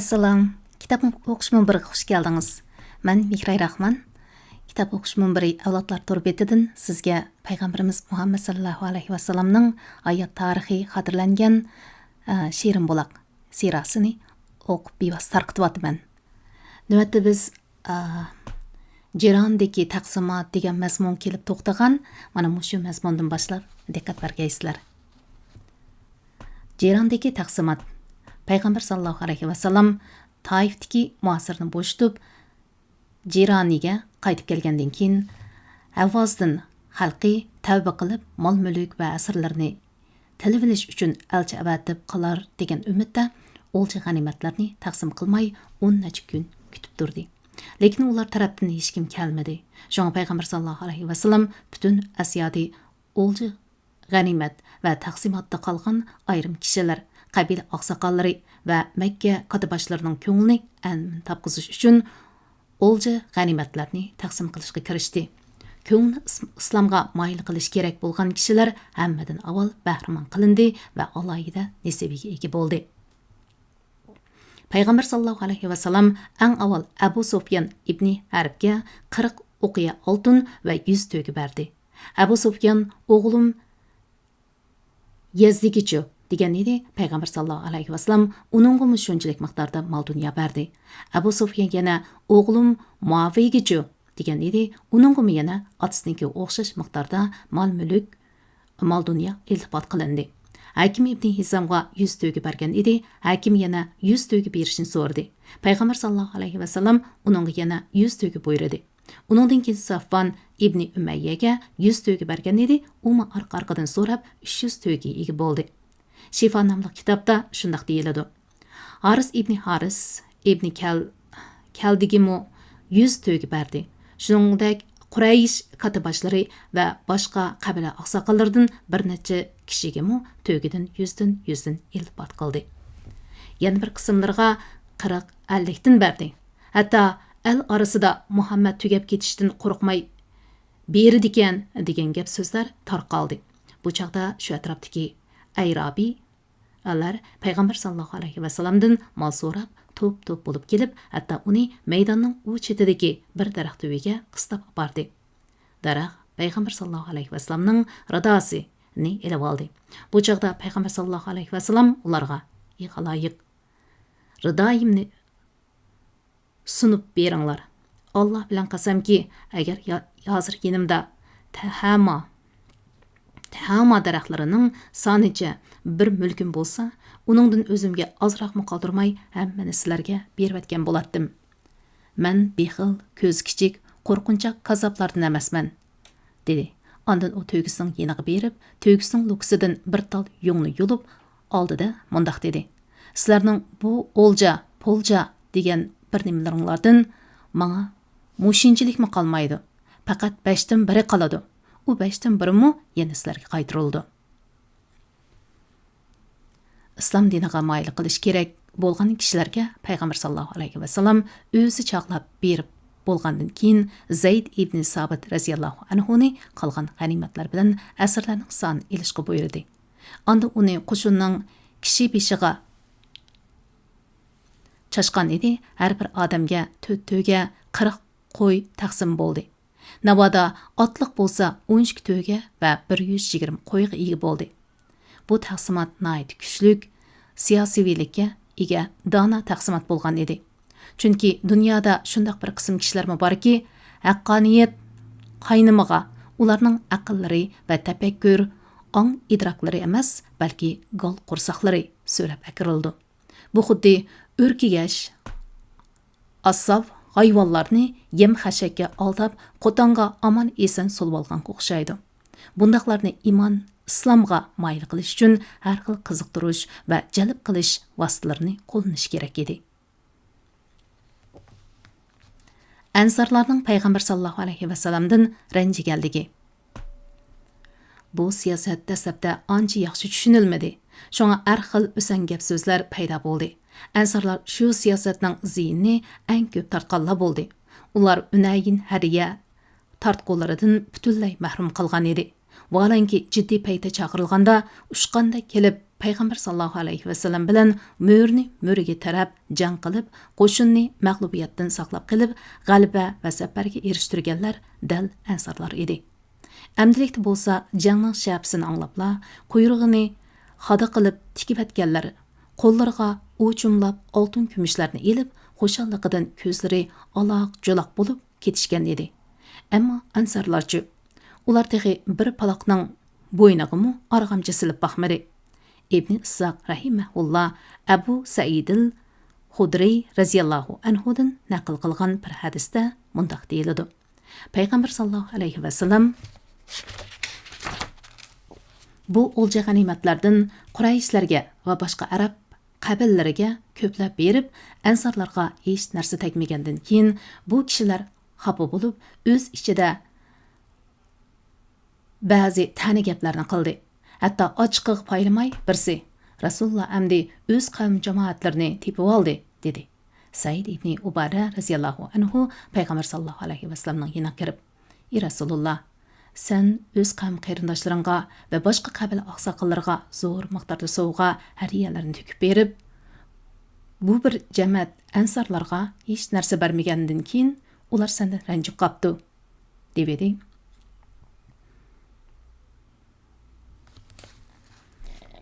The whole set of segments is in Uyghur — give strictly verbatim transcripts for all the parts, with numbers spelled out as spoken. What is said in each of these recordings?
ئەسسالام. كىتاب ئوقۇش مۇنبىرىگە خۇش كەلدىڭىز. مەن مېھراي راخمان. كىتاب ئوقۇش مۇنبىرى ئەۋلادلار تور بېتىدىن سىزگە پەيغەمبىرىمىز مۇھەممەد ساللاللاھۇ ئەلەيھى ۋەسەللەمنىڭ ھايات تارىخى خاتىرىلەنگەن، ئە، شېرىن بۇلاق سىراسىنى ئوقۇپ بىۋاسىتە تارقىتىۋاتىمەن. نۆۋەتتە بىز، ئە، جىراندىكى تەقسىمات دېگەن مەزمۇنغا كېلىپ توختىغان. مانا مۇشۇ مەزمۇندىن باشلاپ دىققەت بەرگەيسىلەر. جىراندىكى تەقسىمات. پەيغەمبەر ساللاللاھۇ ئەلەيھى ۋەسەللەم تائىفتىكى مۇھاسىرىنى بوشىتىپ، جىرانىگە قايتىپ كەلگەندىن كېيىن، ھەۋۋازدىن خەلقى تەۋبە قىلىپ، مال-مۈلۈك ۋە ئەسىرلىرىنى تىلىۋېلىش ئۈچۈن ئەلچى ئەۋەتىپ قالار دېگەن ئۈمىدتە ئولجا غەنىيمەتلەرنى تەقسىم قىلماي ئون نەچچە كۈن كۈتۈپ تۇردى. لېكىن ئۇلار تەرەپتىن ھېچكىم كەلمىدى. شۇڭا پەيغەمبەر ساللاللاھۇ ئەلەيھى ۋەسەللەم پۈتۈن ئەسيادى ئولجا غەنىيمەت ۋە تەقسىماتتا قالغان ئايرىم كىشىلەر، قەبىلە ئاقساقاللىرى ۋە مەككە كاتتىباشلىرىنىڭ كۆڭلىنى ئەمىن تاپقۇزۇش ئۈچۈن ئولجا غەنىيمەتلەرنى تەقسىم قىلىشقا كىرىشتى. كۆڭلىنى ئىس-، ئىسلامغا مايىل قىلىش كېرەك بولغان كىشىلەر ھەممىدىن ئاۋۋال بەھرىمەن قىلىندى ۋە ئالاھىدە نېسىۋىگە ئىگە بولدى. پەيغەمبەر ساللاللاھۇ ئەلەيھى ۋەسەللەم ئەڭ ئاۋۋال ئەبۇ سۇفيان ئىبنى ھەربكە قىرىق ئوقىيە ئالتۇن ۋە يۈز تۆگە بەردى. ئەبۇ سۇفيان «ئوغلۇم يەزدىگىچۇ؟» دېگەن ئىدى. پەيغەمبەر ساللاللاھۇ ئەلەيھى ۋەسەللەم ئۇنىڭغىمۇ شۇنچىلىك مىقداردا مال-دۇنيا بەردى. ئەبۇ سۇفيان يەنە «ئوغلۇم مۇئاۋىيەگىچۇ؟» دېگەن ئىدى. ئۇنىڭغىمۇ يەنە ئاتىسىنىڭكىگە ئوخشاش مىقداردا مال-مۈلۈك، مال-دۇنيا ئىلتىپات قىلىندى. ھەكىم ئىبنى ھىزامغا يۈز تۆگە بەرگەن ئىدى. ھەكىم يەنە يۈز تۆگە بېرىشنى سورىدى. پەيغەمبەر ساللاللاھۇ ئەلەيھى ۋەسەللەم ئۇنىڭغا يەنە يۈز تۆگە بۇيرۇدى. ئۇنىڭدىن كېيىن سەفۋان ئىبنى ئۈمەييەگە يۈز تۆگە بەرگەن ئىدى، ئۇمۇ ئارقا-ئارقىدىن سوراپ، ئۈچ يۈز تۆگىگە ئىگە بولدى. شىفا ناملىق كىتابتا شۇنداق دېيىلىدۇ: ھارىس ئىبنى ھارىس ئىبنى كەل-، كەلدىگىمۇ يۈز تۆگە بەردى. شۇنىڭدەك قۇرەيش كاتتىباشلىرى ۋە باشقا قەبىلە ئاقساقاللىرىدىن بىر نەچچە كىشىگىمۇ تۆگىدىن يۈزدىن، يۈزدىن ئىلتىپات قىلدى. يەنە بىر قىسىملىرىغا قىرىق، ئەللىكتىن بەردى. ھەتتا ئەل ئارىسىدا «مۇھەممەد تۈگەپ كېتىشتىن قورقماي بېرىدىكەن» دېگەن گەپ-سۆزلەر تارقالدى. بۇ چاغدا شۇ ئەتراپتىكى ئەيرابىلەر پەيغەمبەر ساللاللاھۇ ئەلەيھى ۋەسەللەمدىن مال سوراپ، توپ-توپ بولۇپ كېلىپ، ھەتتا ئۇنى مەيداننىڭ ئۇ چېتىدىكى بىر دەرەخ تۈۋىگە قىستاپ ئاپاردى. دەرەخ پەيغەمبەر ساللاللاھۇ ئەلەيھى ۋەسەللەمنىڭ رىداسىنى ئېلىۋالدى. بۇ چاغدا پەيغەمبەر ساللاللاھۇ ئەلەيھى ۋەسەللەم ئۇلارغا: «ئى خالايىق، رىدايىمنى سۇنۇپ بېرىڭلار. ئاللا بىلەن قەسەمكى، ئەگەر يا-، ھازىر يېنىمدا تەھەما، تەھەما دەرەخلىرىنىڭ سانىچە بىر مۈلكۈم بولسا، ئۇنىڭدىن ئۆزۈمگە ئازراقمۇ قالدۇرماي ھەممىنى سىلەرگە بېرىۋەتكەن بولاتتىم. مەن بېخىل، كۆزى كىچىك، قورقۇنچاق كاززاپلاردىن ئەمەسمەن» دېدى. ئاندىن ئۇ تۆگىسىنىڭ يېنىغا بېرىپ، تۆگىسىنىڭ لوكىسىدىن بىر تال يۇڭنى يۇلۇپ، ئالدى-دە مۇنداق دېدى: «سىلەرنىڭ بۇ ئولجا، پولجا دېگەن بىر نېمىلىرىڭلاردىن ماڭا مۇشۇنچىلىكمۇ قالمايدۇ. پەقەت بەشتىن بىرى قالىدۇ. ئۇ بەشتىن بىرىمۇ يەنە سىلەرگە قايتۇرۇلىدۇ.» ئىسلام دىنىغا مايىل قىلىش كېرەك بولغان كىشىلەرگە پەيغەمبەر ساللاللاھۇ ئەلەيھى ۋەسەللەم ئۆزى چاغلاپ بېرىپ بولغاندىن كېيىن، زەيد ئىبنى سابىت رەزىياللاھۇ ئەنھۇنى قالغان غەنىيمەتلەر بىلەن ئەسىرلەرنىڭ سانىنى ئېلىشقا بۇيرۇدى. ئاندىن ئۇنى قوشۇننىڭ كىشى بېشىغا چاچقان ئىدى. ھەر بىر ئادەمگە تۆت تۆگە، قىرىق قوي تەقسىم بولدى. ناۋادا ئاتلىق بولسا، ئون ئىككى تۆگە ۋە بىر يۈز يىگىرمە قويغا ئىگە بولدى. بۇ تەقسىمات ناھايىتى كۈچلۈك سىياسىيلىككە ئىگە، دانا تەقسىمات بولغان ئىدى. چۈنكى دۇنيادا شۇنداق بىر قىسىم كىشىلەرمۇ باركى، ھەققانىيەت قاينىمىغا ئۇلارنىڭ ئەقىللىرى ۋە تەپەككۇر، ئاڭ ئىدراكلىرى ئەمەس، بەلكى گال قورساقلىرى سۆرەپ ئەكىرىلىدۇ. بۇ خۇددى ئۆركىگەش، ئاسساپ ھايۋانلارنى يەم-خەشەككە ئالداپ، قوتانغا ئامان-ئېسەن سولىۋالغانغا ئوخشايدۇ. بۇنداقلارنى ئىمان، ئىسلامغا مايىل قىلىش ئۈچۈن ھەر خىل قىزىقتۇرۇش ۋە جەلپ قىلىش ۋاسىتىلىرىنى قوللىنىش كېرەك ئىدى. ئەنسارلارنىڭ پەيغەمبەر ساللاللاھۇ ئەلەيھى ۋەسەللەمدىن رەنجىگەنلىكى. بۇ سىياسەت دەسلەپتە ئانچە ياخشى چۈشىنىلمىدى. شۇڭا ھەر خىل ئۆسەڭ گەپ-سۆزلەر پەيدا بولدى. ئەنسارلار شۇ سىياسەتنىڭ زىيىنىنى ئەڭ كۆپ تارتقانلار بولدى. ئۇلار ھۈنەيىن ھەربىيە تارتقۇلىرىدىن پۈتۈنلەي مەھرۇم قالغان ئىدى. ۋاھالەنكى، جىددىي پەيتە چاقىرىلغاندا، ئۇچقاندەك كېلىپ، پەيغەمبەر ساللاللاھۇ ئەلەيھى ۋەسەللەم بىلەن مۆرىنى مۆرىگە تىرەپ جەڭ قىلىپ، قوشۇننى مەغلۇبىيەتتىن ساقلاپ قېلىپ، غەلىبە ۋە زەپەرگە ئېرىشتۈرگەنلەر دەل ئەنسارلار ئىدى. ئەمدىلىكتە بولسا جەڭنىڭ شەپىسىنى ئاڭلاپلا، قۇيرۇقىنى خادا قىلىپ تىكىۋەتكەنلەر، قوللىرىغا ئوچۇملاپ ئالتۇن كۈمۈشلەرنى ئېلىپ، خۇشاللىقىدىن كۆزلىرى ئالاق-جۇلاق بولۇپ كېتىشكەن ئىدى. ئەمما ئەنسارلارچۇ؟ ئۇلار تېخى بىر پالاقنىڭ بوينىغىمۇ ئارغامچا سېلىپ باقمىدى. ئىبنى ئىسھاق رەھىمەھۇللا ئەبۇ سەئىدىل خۇدرىي رەزىياللاھۇ ئەنھۇدىن نەقىل قىلغان بىر ھەدىستە مۇنداق دېيىلىدۇ: پەيغەمبەر ساللاللاھۇ ئەلەيھى ۋەسەللەم بۇ ئولجا غەنىيمەتلەردىن قۇرەيشلەرگە ۋە باشقا ئەرەب قەبىلىلىرىگە كۆپلەپ بېرىپ، ئەنسارلارغا ھېچ نەرسە تەگمىگەندىن كېيىن، بۇ كىشىلەر خاپا بولۇپ، ئۆز ئىچىدە بەزى تەنە گەپلەرنى قىلدى. ھەتتا ئاچچىقىغا پايلىماي بىرسى، «رەسۇلۇللا ئەمدى ئۆز قەۋم جامائەتلىرىنى تېپىۋالدى» دېدى. سەئىد ئىبنى ئۇبادە رەزىياللاھۇ ئەنھۇ پەيغەمبەر ساللاللاھۇ ئەلەيھى ۋەسەللەمنىڭ يېنىغا كىرىپ، «ئى رەسۇلۇللا، سەن ئۆز قەۋم قېرىنداشلىرىڭغا ۋە باشقا قەبىلە ئاقساقاللىرىغا زور مىقداردا سوۋغا، ھەدىيەلەرنى تۆكۈپ بېرىپ، بۇ بىر جەمەت ئەنسارلارغا ھېچ نەرسە بەرمىگەندىن كېيىن، ئۇلار سەندىن رەنجىپ قاپتۇ» دېۋىدى.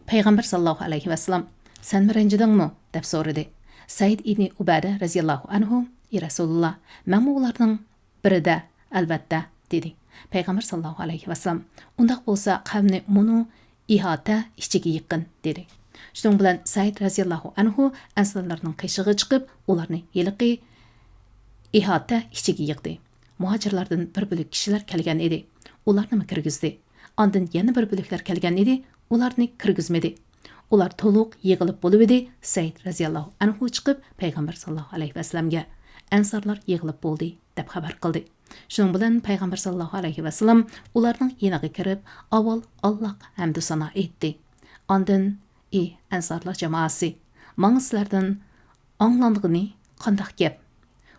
پەيغەمبەر ساللاللاھۇ ئەلەيھى ۋەسەللەم، «سەنمۇ رەنجىدىڭمۇ؟» دەپ سورىدى. سەئىد ئىبنى ئۇبادە رەزىياللاھۇ ئەنھۇ، «ئى رەسۇلۇللا، مەنمۇ ئۇلارنىڭ بىرىدە، ئەلۋەتتە» دېدى. پەيغەمبەر ساللاللاھۇ ئەلەيھى ۋەسەللەم، «ئۇنداق بولسا قەۋمنى مۇنۇ ئىھاتە ئىچىگە يىغقىن» دېدى. شۇنىڭ بىلەن سەئىد رەزىياللاھۇ ئەنھۇ ئەنسارلارنىڭ قېشىغا چىقىپ، ئۇلارنى ھېلىقى ئىھاتە ئىچىگە يىغدى. مۇھاجىرلاردىن بىر بۆلەك كىشىلەر كەلگەن ئىدى. ئۇلارنىمۇ كىرگۈزدى. ئاندىن يەنە بىر بۆلەكلەر كەلگەن ئىدى. ئۇلارنى كىرگۈزمىدى. ئۇلار تولۇق يىغىلىپ بولۇۋىدى. سەئىد رەزىياللاھۇ ئەنھۇ چىقىپ، پەيغەمبەر ساللاللاھۇ ئەلەيھى ۋەسەللەمگە، «ئەنسارلار يىغىلىپ بولدى» دەپ خەۋەر قىلدى. شۇنىڭ بىلەن پەيغەمبەر ساللاللاھۇ ئەلەيھى ۋەسەللەم ئۇلارنىڭ يېنىغا كىرىپ، ئاۋۋال ئاللاغا ھەمدۇ سانا ئېيتتى. ئاندىن، ئى ئەنسارلار جامائەسى، ماڭا سىلەردىن ئاڭلانغىنى قانداق گەپ؟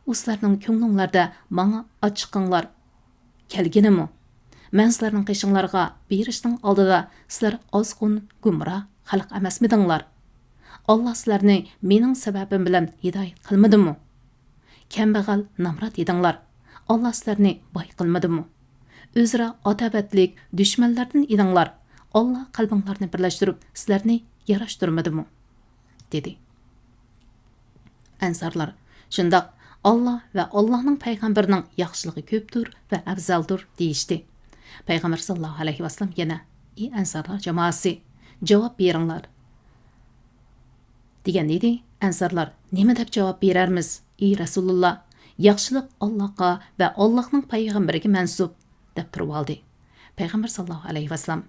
ئۇ سىلەرنىڭ كۆڭلۈڭلەردە ماڭا ئاچچىقىڭلار كەلگىنىمۇ؟ مەن سىلەرنىڭ قېشىڭلارغا بېرىشنىڭ ئالدىدا سىلەر ئازغۇن گۇمراھ خەلق ئەمەسمىدىڭلار؟ ئاللا سىلەرنى مېنىڭ سەۋەبىم بىلەن ھىدايەت قىلمىدىمۇ؟ كەمبەغەل، نامرات ئىدىڭلار. ئاللا سىلەرنى باي قىلمىدىمۇ؟ ئۆزئارا ئاداۋەتلىك دۈشمەنلەردىن ئىدىڭلار. ئاللا قەلبىڭلارنى بىرلەشتۈرۈپ، سىلەرنى ياراشتۇرمىدىمۇ؟» دېدى. ئەنسارلار، شۇنداق، «ئاللا ۋە ئاللانىڭ پەيغەمبىرىنىڭ ياخشىلىقى كۆپتۇر ۋە ئەۋزەلدۇر» دېيىشتى. پەيغەمبەر ساللاللاھۇ ئەلەيھى ۋەسەللەم يەنە، ئى ئەنسارلار جامائەسى، جاۋاب بېرىڭلار، دېگەن ئىدى. ئەنسارلار، نېمە دەپ جاۋاب بېرەرمىز؟ ئى رەسۇلۇللا، ياخشىلىق ئاللاغا ۋە ئاللاھنىڭ پەيغەمبىرىگە مەنسۇپ، دەپ تۇرۇۋالدى. پەيغەمبەر ساللاللاھۇ ئەلەيھى ۋەسەللەم،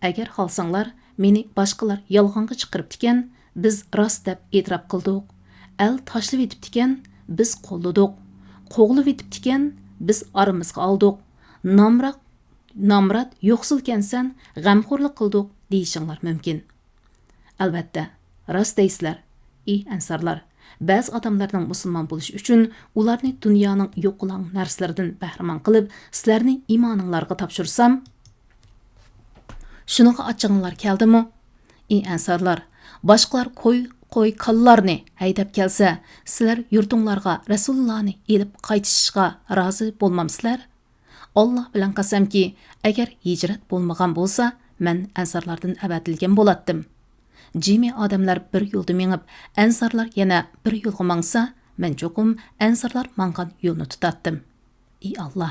ئەگەر خالىساڭلار، مېنى باشقىلار يالغانغا چىقىرىپتىكەن، بىز راست دەپ ئېتىراپ قىلدۇق. ئەل تاشلىۋېتىپتىكەن، بىز قوللىدۇق. قوغلىۋېتىپتىكەن، بىز ئارىمىزغا ئالدۇق. نامرات، نامرات، يوقسۇلكەنسەن، غەمخورلۇق قىلدۇق، دېيىشىڭلار مۇمكىن. ئەلۋەتتە، راست دەيسىلەر، ئى ئەنسارلار. بەزى ئادەملەرنىڭ مۇسۇلمان بولۇشى ئۈچۈن ئۇلارنى دۇنيانىڭ يوقىلاڭ نەرسىلىرىدىن بەھرىمەن قىلىپ، سىلەرنى ئىمانىڭلارغا تاپشۇرسام، شۇنىڭغا ئاچچىقىڭلار كەلدىمۇ؟ ئى ئەنسارلار، باشقىلار قوي، قوي، كالىلارنى ھەيدەپ كەلسە، سىلەر يۇرتۇڭلارغا رەسۇلۇللانى ئېلىپ قايتىشىشقا رازى بولمامسىلەر؟ ئاللا بىلەن قەسەمكى، ئەگەر ھىجرەت بولمىغان بولسا، مەن ئەنسارلاردىن ئەۋەتىلگەن بولاتتىم. جىمى ئادەملەر بىر يولدا مېڭىپ، ئەنسارلار يەنە بىر يولغا ماڭسا، مەن چوقۇم ئەنسارلار ماڭغان يولنى تۇتاتتىم. ئى ئاللا،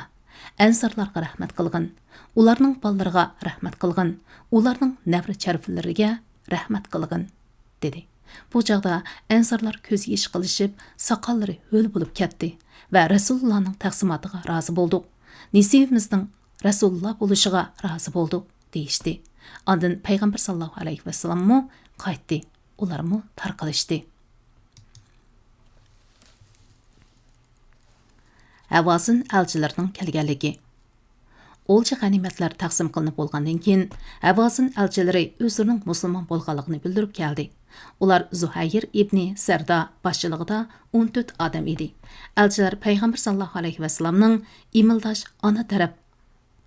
ئەنسارلارغا رەھمەت قىلغىن، ئۇلارنىڭ بالىلىرىغا رەھمەت قىلغىن، ئۇلارنىڭ نەۋرە-چەۋرىلىرىگە رەھمەت قىلغىن، دېدى. بۇ چاغدا ئەنسارلار كۆز يېشى قىلىشىپ، ساقاللىرى ھۆل بولۇپ كەتتى ۋە رەسۇلۇللانىڭ تەقسىماتىغا رازى بولدۇق، نېسىۋىمىزنىڭ رەسۇلۇللا بولۇشىغا رازى بولدۇق، دېيىشتى. ئاندىن پەيغەمبەر ساللاللاھۇ ئەلەيھى ۋەسەللەممۇ قايتتى، ئۇلارمۇ تارقىلىشتى. ھەۋازىن ئەلچىلىرىنىڭ كەلگەنلىكى. ئولجا غەنىيمەتلەر تەقسىم قىلىنىپ بولغاندىن كېيىن، ھەۋازىن ئەلچىلىرى ئۆزلىرىنىڭ مۇسۇلمان بولغانلىقىنى بىلدۈرۈپ كەلدى. ئۇلار زۇھەير ئىبنى سەردا باشچىلىقىدا ئون تۆت ئادەم ئىدى. ئەلچىلەر پەيغەمبەر ساللاللاھۇ ئەلەيھى ۋەسەللەمنىڭ ئىمىلداش ئانا تەرەپ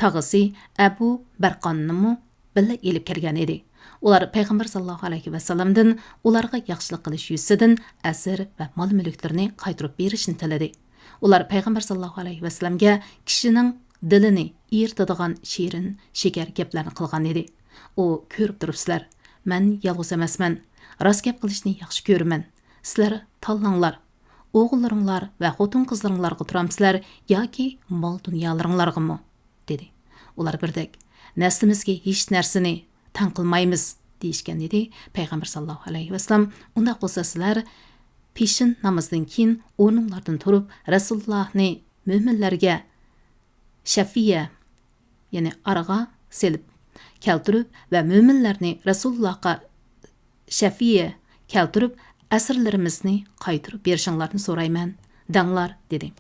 تاغىسى ئەبۇ بەرقاننىمۇ بىللە ئېلىپ كىرگەن ئىدى. ئۇلار پەيغەمبەر ساللاللاھۇ ئەلەيھى ۋەسەللەمدىن ئۇلارغا ياخشىلىق قىلىش يۈزىسىدىن ئەسىر ۋە مال-مۈلۈكلىرىنى قايتۇرۇپ بېرىشنى تىلىدى. ئۇلار پەيغەمبەر ساللاللاھۇ ئەلەيھى ۋەسەللەمگە كىشىنىڭ دىلىنى ئېرىتىدىغان شېرىن، شېكەر گەپلەرنى قىلغان ئىدى. ئۇ، كۆرۈپ تۇرۇپسىلەر، مەن يالغۇز ئەمەسمەن، راست گەپ قىلىشنى ياخشى كۆرىمەن. سىلەر تاللاڭلار، ئوغۇللىرىڭلار ۋە خوتۇن-قىزلىرىڭلارغا تۇرامسىلەر ياكى مال-دۇنيالىرىڭلارغىمۇ؟ دېدى. ئۇلار بىردەك، نەسلىمىزگە ھېچ نەرسىنى تەڭ قىلمايمىز، دېيىشكەن ئىدى. پەيغەمبەر ساللاللاھۇ ئەلەيھى ۋەسەللەم، ئۇنداق بولسا سىلەر پېشىن نامىزىدىن كېيىن ئورنۇڭلاردىن تۇرۇپ، رەسۇلۇللاھنى مۆمىنلەرگە شەفىيە، يەنى ئارىغا سېلىپ كەلتۈرۈپ ۋە مۆمىنلەرنى رەسۇلۇللاھقا شەفىيە كەلتۈرۈپ، ئەسىرلىرىمىزنى قايتۇرۇپ بېرىشىڭلارنى سورايمەن، دەڭلار، دېدى.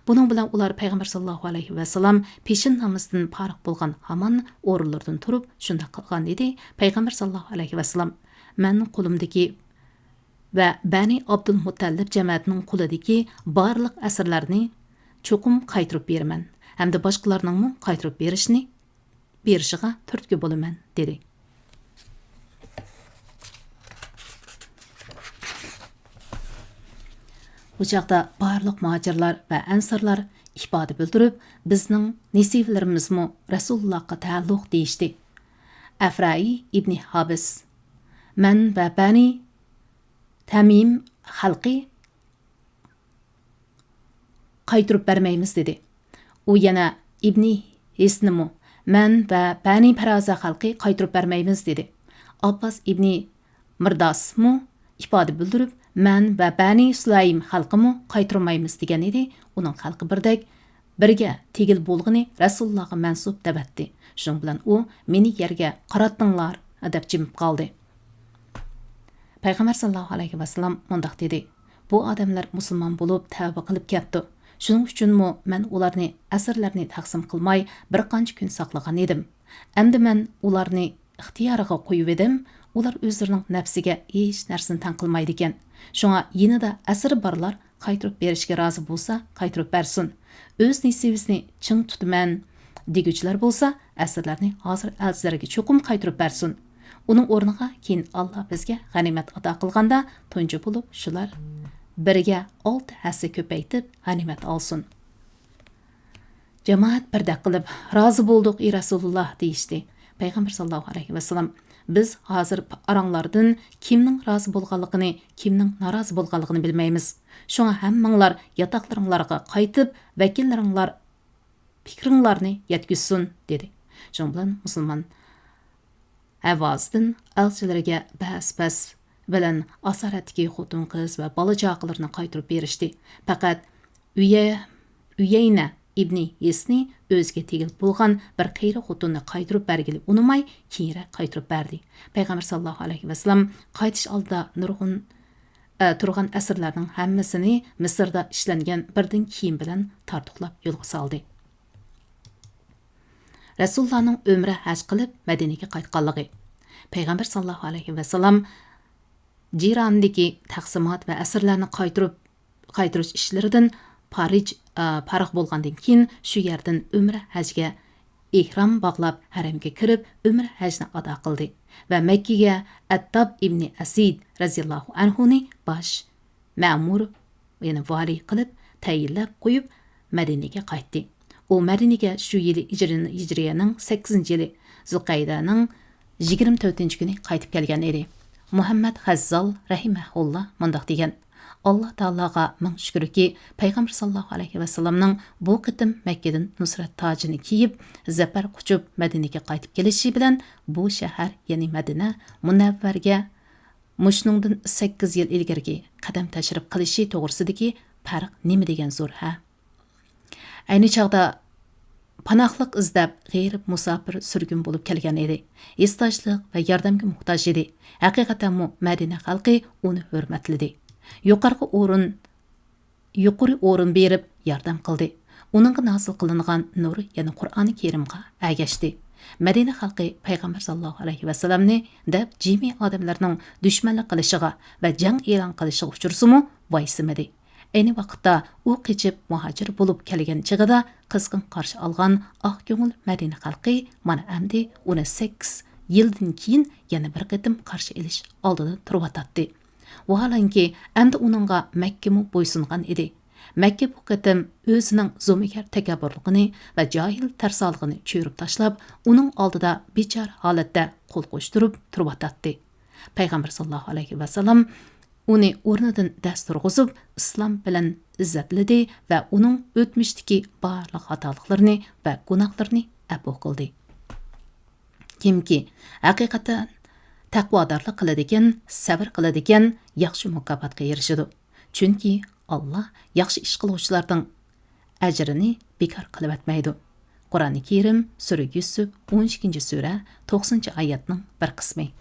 بۇنىڭ بىلەن ئۇلار پەيغەمبەر ساللاللاھۇ ئەلەيھى ۋەسەللەم پېشىن نامىزىدىن پارىغ بولغان ھامان ئورۇنلىرىدىن تۇرۇپ شۇنداق قىلغان ئىدى. پەيغەمبەر ساللاللاھۇ ئەلەيھى ۋەسەللەم، مەن قولۇمدىكى ۋە بەنى ئابدۇلمۇتتەلىپ جەمەتىنىڭ قولىدىكى بارلىق ئەسىرلەرنى چوقۇم قايتۇرۇپ بېرىمەن ھەمدە باشقىلارنىڭمۇ قايتۇرۇپ بېرىشنى، بېرىشىغا تۈرتكە بولىمەن، دېدى. بۇ چاغدا بارلىق مۇھاجىرلار ۋە ئەنسارلار ئىپادە بىلدۈرۈپ، بىزنىڭ نېسىۋىلىرىمىزمۇ رەسۇلۇللاھقا تەئەللۇق، دېيىشتى. ئەفرائى ئىبنى ھابىس، مەن ۋە بەنى تەمىم خەلقى قايتۇرۇپ بەرمەيمىز، دېدى. ئۇ يەنە ئىبنى ھېسنىمۇ، مەن ۋە بەنى پەرازە خەلقى قايتۇرۇپ بەرمەيمىز، دېدى. ئابباس ئىبنى مىرداسمۇ ئىپادە بىلدۈرۈپ، مەن ۋە بەنى سۇلەيم خەلقىمۇ قايتۇرمايمىز، دېگەن ئىدى. ئۇنىڭ خەلقى بىردەك، بىرگە تېگىل بولغىنى رەسۇلۇللاھقا مەنسۇپ دەۋەتتى. شۇنىڭ بىلەن ئۇ، مېنى يەرگە قاراتتىڭلار، دەپ جىمىپ قالدى. پەيغەمبەر ساللاللاھۇ ئەلەيھى ۋەسەللەم مۇنداق دېدى، بۇ ئادەملەر مۇسۇلمان بولۇپ تەۋبە قىلىپ كەپتۇ. شۇنىڭ ئۈچۈنمۇ مەن ئۇلارنى ئەسىرلەرنى تەقسىم قىلماي بىر قانچە كۈن ساقلىغان ئىدىم. ئەمدى مەن ئۇلارنى ئىختىيارىغا قويۇۋىدىم، ئۇلار ئۆزلىرىنىڭ نەپسىگە ھېچ نەرسىنى تەڭ قىلمايدىكەن. شۇڭا يېنىدا ئەسىرى بارلار قايتۇرۇپ بېرىشكە رازى بولسا، قايتۇرۇپ بەرسۇن. ئۆز نېسىۋىسىنى چىڭ تۇتىمەن دېگۈچىلەر بولسا، ئەسىرلەرنى ھازىر ئەلچىلەرگە چوقۇم قايتۇرۇپ بەرسۇن. ئۇنىڭ ئورنىغا كېيىن ئاللا بىزگە غەنىيمەت ئاتا قىلغاندا، تۇنجى بولۇپ شۇلار بىرگە ئالتە ھەسسە كۆپەيتىپ غەنىيمەت ئالسۇن. جامائەت بىردەك قىلىپ، رازى بولدۇق، ئى رەسۇلۇللا، دېيىشتى. پەيغەمبەر ساللاللاھۇ ئەلەيھى ۋەسەللەم، بىز ھازىر ئاراڭلاردىن كىمنىڭ رازى بولغانلىقىنى، كىمنىڭ نارازى بولغانلىقىنى بىلمەيمىز. شۇڭا ھەممىڭلار ياتاقلىرىڭلارغا قايتىپ، ۋەكىللىرىڭلار پىكرىڭلارنى يەتكۈزسۇن، دېدى. شۇنىڭ بىلەن مۇسۇلمان ھەۋازىدىن ئەلچىلىرىگە بەس-بەس بىلەن ئاسارەتتىكى خوتۇن-قىز ۋە بالا-چاقىلىرىنى قايتۇرۇپ بېرىشتى. پەقەت ئۈيە-، ئۈيەينە ئىبنى ھېسنى ئۆزىگە تېگىلىپ بولغان بىر قېرى خوتۇننى قايتۇرۇپ بەرگىلى ئۇنىماي، كېيىنرەك قايتۇرۇپ بەردى. پەيغەمبەر ساللاللاھۇ ئەلەيھى ۋەسەللەم قايتىش ئالدىدا نۇرغۇن، ئە، تۇرغان ئەسىرلەرنىڭ ھەممىسىنى مىسىردا ئىشلەنگەن بىردىن كىيىم بىلەن تارتۇقلاپ يولغا سالدى. رەسۇلۇللانىڭ ئۆمرە ھەج قىلىپ مەدىنىگە قايتقانلىقى. پەيغەمبەر ساللاللاھۇ ئەلەيھى ۋەسەللەم جىرانىدىكى تەقسىمات ۋە ئەسىرلەرنى قايتۇرۇپ، قايتۇرۇش ئىشلىرىدىن پارىج، ئا، پارىغ بولغاندىن كېيىن، شۇ يەردىن ئۆمرە ھەجگە ئېھرام باغلاپ، ھەرەمگە كىرىپ، ئۆمرە ھەجنى ئادا قىلدى ۋە مەككىگە ئەتتاب ئىبنى ئەسىد رەزىياللاھۇ ئەنھۇنى باش مەمۇر، يەنى ۋالىي قىلىپ تەيىنلەپ قويۇپ، مەدىنىگە قايتتى. ئۇ مەدىنىگە شۇ يىلى ھىجرىي-، ھىجرىيەنىڭ سەككىزىنچى يىلى زۇلقەيدەنىڭ يىگىرمە تۆتىنچى كۈنى قايتىپ كەلگەن ئىدى. مۇھەممەد غەززال رەھىمەھۇللا مۇنداق دېگەن، ئاللا تائالاغا مىڭ شۈكۈركى، پەيغەمبەر ساللاللاھۇ ئەلەيھى ۋەسەللەمنىڭ بۇ قېتىم مەككىدىن نۇسرەت تاجىنى كىيىپ، زەپەر قۇچۇپ، مەدىنىگە قايتىپ كېلىشى بىلەن، بۇ شەھەر، يەنى مەدىنە مۇنەۋۋەرگە مۇشۇنىڭدىن سەككىز يىل ئىلگىرىكى قەدەم تەشرىپ قىلىشى توغرىسىدىكى پەرق نېمە دېگەن زور، ھە؟ ئەينى چاغدا پاناھلىق ئىزدەپ غېرىب مۇساپىر سۈرگۈن بولۇپ كەلگەن ئىدى. ھېسداشلىق ۋە ياردەمگە موھتاج ئىدى. ھەقىقەتەنمۇ مەدىنە خەلقى ئۇنى ھۆرمەتلىدى. يۇقىرىقى ئورۇن يۇقىرى ئورۇن بېرىپ ياردەم قىلدى. ئۇنىڭغا نازىل قىلىنغان نۇر، يەنى قۇرئانى كەرىمغا ئەگەشتى. مەدىنە خەلقى پەيغەمبەر ساللاللاھۇ ئەلەيھى ۋەسەللەمنى دەپ جىمى ئادەملەرنىڭ دۈشمەنلىك قىلىشىغا ۋە جەڭ ئېلان قىلىشىغا ئۇچرىسىمۇ ۋايسىمىدى. ئەينى ۋاقىتتا ئۇ قېچىپ مۇھاجىر بولۇپ كەلگەن چېغىدا قىزغىن قارشى ئالغان ئاق كۆڭۈل مەدىنە خەلقى مانا ئەمدى ئۇنى سەككىز يىلدىن كېيىن يەنە بىر قېتىم قارشى ئېلىش ئالدىدا تۇرۇۋاتاتتى. ۋاھالەنكى، ئەمدى ئۇنىڭغا مەككىمۇ بويسۇنغان ئىدى. مەككە بۇ قېتىم ئۆزىنىڭ زومىگەر تەكەببۇرلۇقىنى ۋە جاھىل تەرسالىقىنى چۆرۈپ تاشلاپ، ئۇنىڭ ئالدىدا بىچارە ھالەتتە قول قوشتۇرۇپ تۇرۇۋاتاتتى. پەيغەمبەر ساللاللاھۇ ئەلەيھى ۋەسەللەم ئۇنى ئورنىدىن دەس تۇرغۇزۇپ، ئىسلام بىلەن ئىززەتلىدى ۋە ئۇنىڭ ئۆتمۈشتىكى بارلىق خاتالىقلىرىنى ۋە گۇناھلىرىنى ئەپۇ قىلدى. كىمكى ھەقىقەتەن تەقۋادارلىق قىلىدىكەن، سەۋر قىلىدىكەن، ياخشى مۇكاپاتقا ئېرىشىدۇ. چۈنكى ئاللا ياخشى ئىش قىلغۇچىلارنىڭ ئەجرىنى بىكار قىلىۋەتمەيدۇ. قۇرئانى كەرىم، سۈرە يۈسۈپ، ئون ئىككىنچى سۈرە، توقسىنىنچى ئايەتنىڭ بىر قىسمى.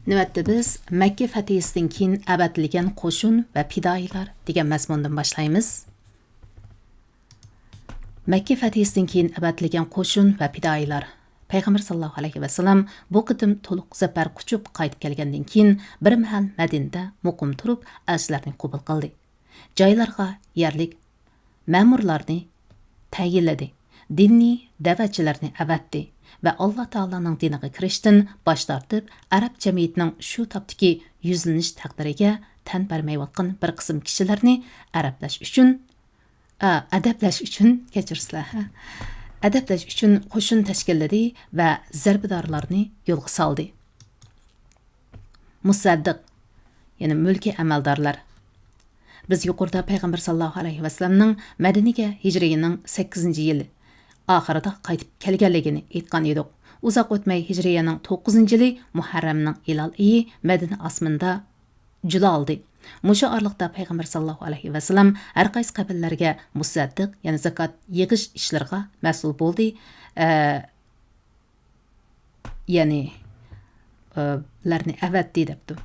نۆۋەتتە بىز مەككە فەتھىسىدىن كېيىن ئەۋەتىلگەن قوشۇن ۋە پىدائىيلار دېگەن مەزمۇندىن باشلايمىز. مەككە فەتھىسىدىن كېيىن ئەۋەتىلگەن قوشۇن ۋە پىدائىيلار. پەيغەمبەر ساللاللاھۇ ئەلەيھى ۋەسەللەم بۇ قېتىم تولۇق زەپەر قۇچۇپ قايتىپ كەلگەندىن كېيىن، بىر مەھەل مەدىنىدە مۇقىم تۇرۇپ، ئەلچىلەرنى قوبۇل قىلدى. جايلارغا يەرلىك مەمۇرلارنى تەيىنلىدى، دىنىي دەۋەتچىلەرنى ئەۋەتتى ۋە ئاللا تائالانىڭ دىنىغا كىرىشتىن باش تارتىپ، ئەرەب جەمئىيىتىنىڭ شۇ تاپتىكى يۈزلىنىش تەقدىرىگە تەن بەرمەيۋاتقان بىر قىسىم كىشىلەرنى ئەرەبلەش ئۈچۈن، ئە، ئەدەپلەش ئۈچۈن، كەچۈرسىلەر، ھە، ئەدەپلەش ئۈچۈن قوشۇن تەشكىللىدى ۋە زەربىدارلارنى يولغا سالدى. مۇسەددىق، يەنى مۈلكىي ئەمەلدارلار. بىز يۇقىرىدا پەيغەمبەر ساللاللاھۇ ئەلەيھى ۋەسەللەمنىڭ مەدىنىگە ھىجرىيىنىڭ سەككىزىنچى يىلى ئاخىرىدا قايتىپ كەلگەنلىكىنى ئېيتقان ئىدۇق. ئۇزاق ئۆتمەي ھىجرىيەنىڭ توققۇزىنچى يىلى مۇھەررەمنىڭ ھىلال ئېيى مەدىنە ئاسمىنىدا جۇلالىدى. مۇشۇ ئارىلىقتا پەيغەمبەر ساللاللاھۇ ئەلەيھى ۋەسەللەم ھەر قايسى قەبىلىلەرگە مۇسەددىق، يەنى زاكات يىغىش ئىشلىرىغا مەسئۇل بولدى. ئە، يەنى، ئە، لەرنى ئەۋەتتى دەپتۇ.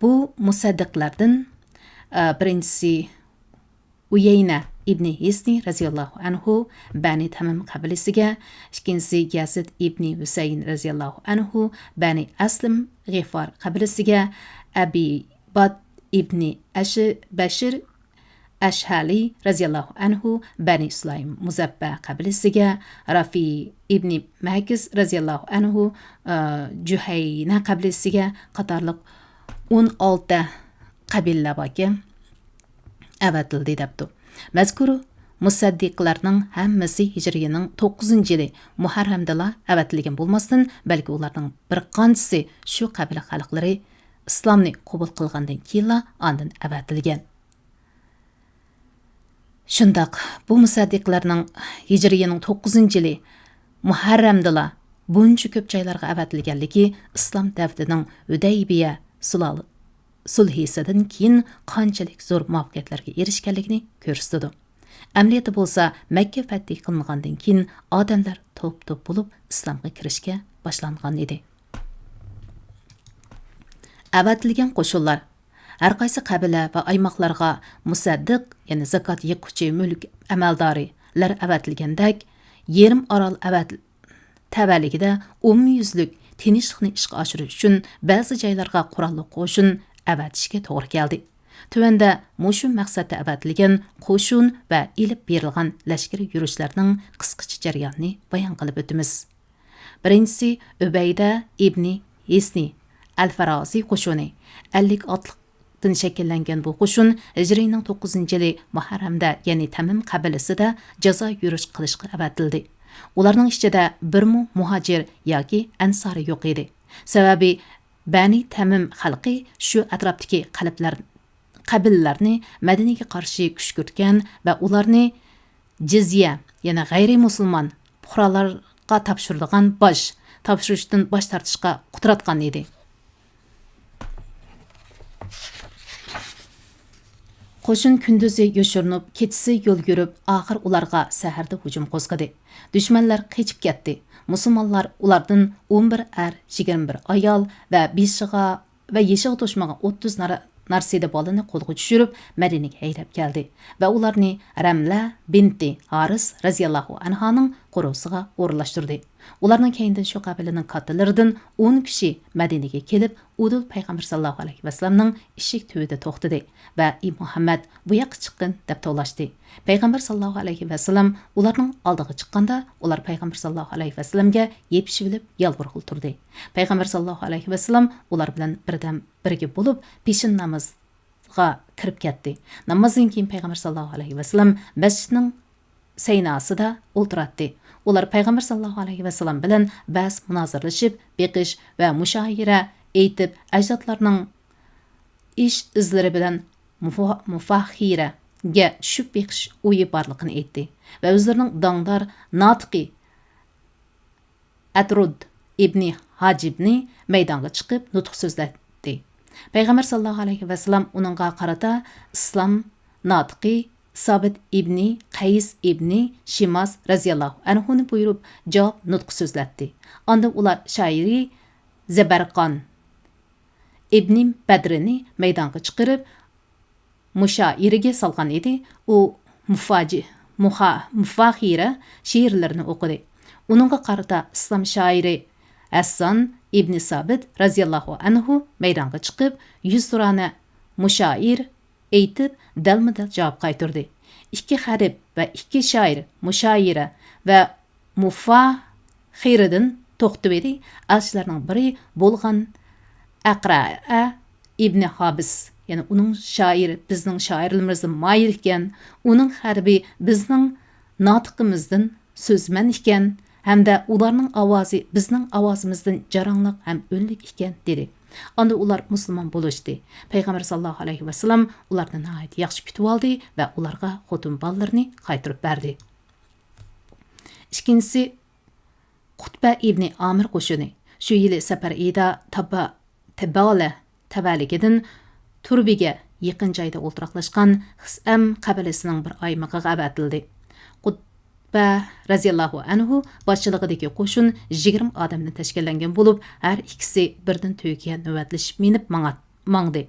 بۇ مۇسەددىقلەردىن، ئە، بىرىنچىسى ئۇيەينە ئىبنى ھىسنى رەزىياللاھۇ ئەنھۇ بەنى تەمىم قەبىلىسىگە، ئىككىنچىسى يەزىد ئىبنى ھۈسەيىن رەزىياللاھۇ ئەنھۇ بەنى ئەسلىم غىفار قەبىلىسىگە، ئەبى بات ئىبنى ئەش-، بەشىر ئەشھەلى رەزىياللاھۇ ئەنھۇ بەنى سۇلايم مۇزەببە قەبىلىسىگە، رافى ئىبنى مەھكىز رەزىياللاھۇ ئەنھۇ، ئە، جۇھەينە قەبىلىسىگە قاتارلىق ئون ئالتە قەبىلىلەر باركەن، ئەۋەتىلدى دەپتۇ. مەزكۇر مۇسەددىقلارنىڭ ھەممىسى ھىجرىيىنىڭ توققۇزىنچى يىلى مۇھەررەمدىلا ئەۋەتىلگەن بولماستىن، بەلكى ئۇلارنىڭ بىر قانچىسى شۇ قەبىلە خەلقلىرى ئىسلامنى قوبۇل قىلغاندىن كېيىنلا ئاندىن ئەۋەتىلگەن. شۇنداق، بۇ مۇسەددىقلارنىڭ ھىجرىيىنىڭ توققۇزىنچى يىلى مۇھەررەمدىلا بۇنچە كۆپ جايلارغا ئەۋەتىلگەنلىكى ئىسلام دەۋىتىنىڭ ھۈدەيبىيە سۇلال-، سۇلھىسىدىن كېيىن قانچىلىك زور مۇۋەپپەقىيەتلەرگە ئېرىشكەنلىكىنى كۆرسىتىدۇ. ئەمەلىيەتتە بولسا، مەككە فەتھى قىلىنغاندىن كېيىن ئادەملەر توپ-توپ بولۇپ ئىسلامغا كىرىشكە باشلانغان ئىدى. ئەۋەتىلگەن قوشۇنلار ھەر قايسى قەبىلە ۋە ئايماقلارغا مۇسەددىق، يەنى زاكات يىغقۇچى مۈلۈك ئەمەلدارىلەر ئەۋەتىلگەندەك، يېرىم ئارال ئەۋەت-، تەۋەلىكىدە ئومۇميۈزلۈك تىنچلىقنى ئىشقا ئاشۇرۇش ئۈچۈن بەزى جايلارغا قوراللىق قوشۇن ئەۋەتىشكە توغرا كەلدى. تۆۋەندە مۇشۇ مەقسەتتە ئەۋەتىلگەن قوشۇن ۋە ئېلىپ بېرىلغان لەشكىرىي يۈرۈشلەرنىڭ قىسقىچە جەريانىنى بايان قىلىپ ئۆتىمىز. بىرىنچىسى ئۆبەيدە ئىبنى ھىسنى ئەل فارازى قوشۇنى، ئەللىك ئاتلىقتىن شەكىللەنگەن بۇ قوشۇن ھىجرىينىڭ توققۇزىنچى يىلى مۇھەررەمدە، يەنى تەمىم قەبىلىسىدە جازا يۈرۈش قىلىشقا ئەۋەتىلدى. ئۇلارنىڭ ئىچىدە بىرمۇ مۇھاجىر ياكى ئەنسارى يوق ئىدى. سەۋەبى، بەنى تەمىم خەلقى شۇ ئەتراپتىكى قەلبلەر-، قەبىلىلەرنى مەدىنىگە قارشى كۈشكۈرتكەن ۋە ئۇلارنى جىزيە، يەنى غەيرىي مۇسۇلمان پۇقرالارغا تاپشۇرىدىغان باج تاپشۇرۇشتىن باش تارتىشقا قۇتراتقان ئىدى. قوشۇن كۈندۈزى يوشۇرۇنۇپ، كېچىسى يول يۈرۈپ، ئاخىر ئۇلارغا سەھەردە ھۇجۇم قوزغىدى. دۈشمەنلەر قېچىپ كەتتى. مۇسۇلمانلار ئۇلاردىن ئون بىر ئەر، يىگىرمە بىر ئايال ۋە بېشىغا ۋە يېشىغا توشمىغان ئوتتۇز نار-، نارسىدە بالىنى قولغا چۈشۈرۈپ، مەدىنىگە ھەيدەپ كەلدى ۋە ئۇلارنى رەملە بىنتى ھارىس رەزىياللاھۇ ئەنھانىڭ قورۇسىغا ئورۇنلاشتۇردى. ئۇلارنىڭ كەينىدىن شۇ قەبىلىنىڭ كاتتىلىرىدىن ئون كىشى مەدىنىگە كېلىپ، ئۇدۇل پەيغەمبەر ساللاللاھۇ ئەلەيھى ۋەسەللەمنىڭ ئىشىك تۈۋىدە توختىدى ۋە: «ئى مۇھەممەد، بۇ ياققا چىققىن» دەپ توۋلاشتى. پەيغەمبەر ساللاللاھۇ ئەلەيھى ۋەسەللەم ئۇلارنىڭ ئالدىغا چىققاندا، ئۇلار پەيغەمبەر ساللاللاھۇ ئەلەيھى ۋەسەللەمگە يېپىشىۋېلىپ يالۋۇرغىلى تۇردى. پەيغەمبەر ساللاللاھۇ ئەلەيھى ۋەسەللەم ئۇلار بىلەن بىردەم بىرگە بولۇپ، پېشىن نامىزى غا كىرىپ كەتتى. نامازدىن كېيىن پەيغەمبەر ساللاللاھۇ ئەلەيھى ۋەسەللەم مەسچىتنىڭ سەيناسىدا ئولتۇراتتى. ئۇلار پەيغەمبەر ساللاللاھۇ ئەلەيھى ۋەسەللەم بىلەن بەس مۇنازىرىلىشىپ بېقىش ۋە مۇشائىرە ئېيتىپ، ئەجدادلارنىڭ ئىش ئىزلىرى بىلەن مۇفا-، مۇفاخىرەگە چۈشۈپ بېقىش ئويى بارلىقىنى ئېيتتى ۋە ئۆزلىرىنىڭ داڭدار ناتىقى ئەترۇد ئىبنى ھاجىبنى مەيدانغا چىقىپ نۇتۇق سۆزلەتتى. پەيغەمبەر ساللاللاھۇ ئەلەيھى ۋەسەللەم ئۇنىڭغا قارىتا ئىسلام ناتىقى سابىت ئىبنى قەيس ئىبنى شىماس رەزىياللاھۇ ئەنھۇنى بۇيرۇپ، جاۋاب نۇتقى سۆزلەتتى. ئاندىن ئۇلار شائىرى زەبەرقان ئىبنى بەدرىنى مەيدانغا چىقىرىپ، مۇشائىرىگە سالغان ئىدى. ئۇ مۇفاجى-، مۇخا-، مۇفاخىرە شېئىرلىرىنى ئوقۇدى. ئۇنىڭغا قارىتا ئىسلام شائىرى ھەسسان ئىبنى سابىت رەزىياللاھۇ ئەنھۇ مەيدانغا چىقىپ، يۈزتۇرانە مۇشائىر ئېيتىپ، دەلمۇدەل جاۋاب قايتۇردى. ئىككى خەرىپ ۋە ئىككى شائىر مۇشائىرە ۋە مۇفاخىرىدىن توختىۋىدى. ئەلچىلەرنىڭ بىرى بولغان ئەقرەئە ئىبنى ھابىس، يەنى ئۇنىڭ شائىر، بىزنىڭ شائىرلىرىمىزدىن ماھىر ئىكەن، ئۇنىڭ خەربى بىزنىڭ ناتىقىمىزدىن سۆزمەن ئىكەن، ھەمدە ئۇلارنىڭ ئاۋازى بىزنىڭ ئاۋازىمىزدىن جاراڭلىق ھەم ئۈنلۈك ئىكەن، دېدى. ئاندىن ئۇلار مۇسۇلمان بولۇشتى. پەيغەمبەر ساللاللاھۇ ئەلەيھى ۋەسەللەم ئۇلارنى ناھايىتى ياخشى كۈتۈۋالدى ۋە ئۇلارغا خوتۇن بالىلىرىنى قايتۇرۇپ بەردى. ئىككىنچىسى، قۇتبە ئىبنى ئامىر قوشۇنى شۇ يىلى سەپەر ئېيىدا تابا-، تەبالە تەۋەلىكىدىن تۇربىگە يېقىن جايدا ئولتۇراقلاشقان خىسئەم قەبىلىسىنىڭ بىر ئايمىقىغا ئەۋەتىلدى. قۇتبە رەزىياللاھۇ ئەنھۇ باشچىلىقىدىكى قوشۇن يىگىرمە ئادەمدىن تەشكىللەنگەن بولۇپ، ھەر ئىككىسى بىردىن تۈگىگە نۆۋەتلىشىپ مىنىپ ماڭا-، ماڭدى.